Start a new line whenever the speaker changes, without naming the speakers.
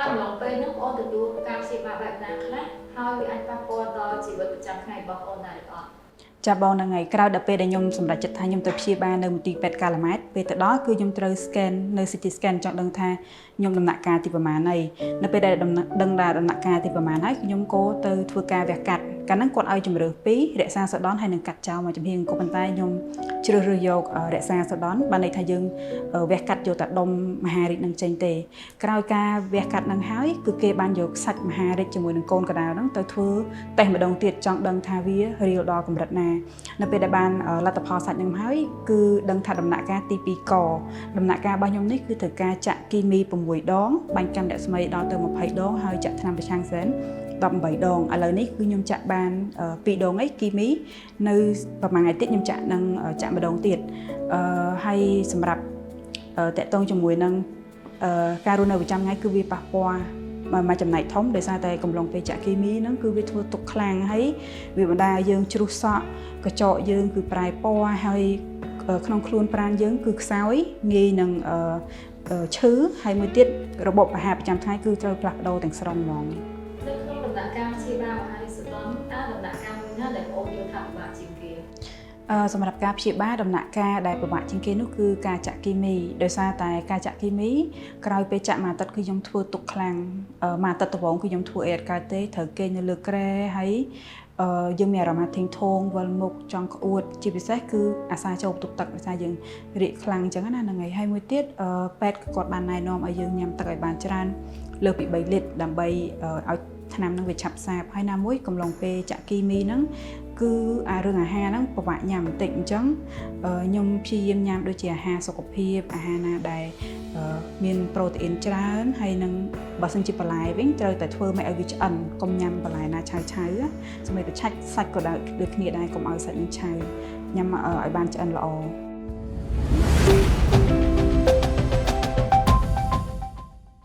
តើអំឡុងពេលហ្នឹងបងអូនទទួលការព្យាបាលបែបណាខ្លះហើយវាអាចប៉ះពាល់ដល់ជីវិតប្រចាំថ្ងៃរបស់បងអូនដែរឬអត់?
ចាបងហ្នឹងហើយក្រោយដល់ពេលដែលខ្ញុំសម្រេចចិត្តថាខ្ញុំទៅព្យាបាលនៅមន្ទីរពេទ្យកាឡាម៉ែតពេលទៅដល់គឺខ្ញុំត្រូវ scan នៅ CT scan ចង់ដឹងថាខ្ញុំដំណាក់កាលទីប្រមាណហើយនៅពេលដែលដឹងថាដំណាក់កាលទីប្រមាណហើយខ្ញុំក៏ទៅធ្វើការវះកាត់កាលហ្នឹងគាត់ឲ្យជំរើសពីររក្សាសដនហើយនឹងកាត់ចោលមួយចំហៀងក៏ប៉ុន្តែខ្ញុំជ្រើសរើសយករក្សាសដនបានន័យថាយើងវះកាត់យកតែដុំមហារីកនឹងចេញទេក្រោយការវះកាត់នឹងហើយគឺគេបានយកសាច់មហារីកជាមួយនឹងកូនកដាលហ្នឹងទៅធ្វើតេស្តម្ដងទៀតចង់ដឹងថាវារៀលដល់កម្រិតណានៅពេលដែលបានលទ្ធផលសាច់នឹងហើយគឺដឹងថាដំណាក់កាលទី2កដំណាក់កាលរបស់ខ្ញុំនេះគឺត្រូវការចាក់គីមី6ដងបាញ់កាំរស្មីដល់ទៅ20ដងហើយចាក់ថ្នាំប្រឆាំងសែន18ដងឥឡូវនេះគឺខ្ញុំចាក់បាន2ដងអីគីមីនៅប្រហែលថ្ងៃទៀតខ្ញុំចាក់នឹងចាក់ម្ដងទៀតអឺហើយសម្រាប់តាក់ទងជាមួយនឹងការរស់នៅប្រចាំថ្ងៃគឺវាប៉ះពាល់មួយចំណែកធំដោយសារតែកំឡុងពេលចាក់គីមីហ្នឹងគឺវាធ្វើទុកខ្លាំងហើយវាបណ្ដាលយើងជ្រុះសក់កញ្ចក់យើងគឺប្រែពណ៌ហើយក្នុងខ្លួនប្រាណយើងគឺខ្សោយងាយនឹងឈឺហើយមួយទៀតរបបអាហារប្រចាំថ្ងៃគឺត្រូវផ្លាស់ប្ដូរទាំងស្រុងហ្មង
នៅក្នុងដំណាក់កាលព្យាបាលមហារីកសុដន់តើដំណាក់កាលមួយណាដែលបងអូនយល់ថាពិបាកជាងគេ?
សម្រាប់ការព្យាបាលដំណាក់កាលដែលពិបាកជាងគេនោះគឺការចាក់គីមីដោយសារតែការចាក់គីមីក្រោយពេលចាក់មួយអាទិត្យគឺខ្ញុំធ្វើទុកខ្លាំងមួយអាទិត្យដំបូងគឺខ្ញុំធ្វើអីអត់កើតទេត្រូវគេងនៅលើគ្រែហើយយើងមានអារម្មណ៍ថាធេងធងវិលមុខចង់ក្អួតជាពិសេសគឺអាសាចូលបន្ទប់ទឹកដោយសារយើងរាកខ្លាំងអញ្ចឹងណាហ្នឹងហើយហើយមួយទៀតពេទ្យក៏គាត់បានណែនាំឲ្យយើងញ៉ាំទឹកឲ្យបានច្រើនលើសពី3លីត្រដើម្បីឲ្យថ្នាំហ្នឹងវាឆាប់សាបហើយណាមួយកំឡុងពេលចាក់គីមីហ្នឹងគឺអារឿងអាហារហ្នឹងពិបាកញ៉ាំបន្តិចអញ្ចឹងខ្ញុំព្យាយាមញ៉ាំដូចជាអាហារសុខភាពអាហារណាដែលមានប្រូតេអ៊ីនច្រើនហើយនឹងបើសិនជាបន្លែវិញត្រូវតែធ្វើមិនឲ្យវាឆ្អិនកុំញ៉ាំបន្លែណាឆៅឆៅសម្រាប់តែឆាច់សាច់ក៏ដូចគ្នាដែរកុំឲ្យសាច់នឹងឆៅញ៉ាំឲ្យបានឆ្អិនល្អ។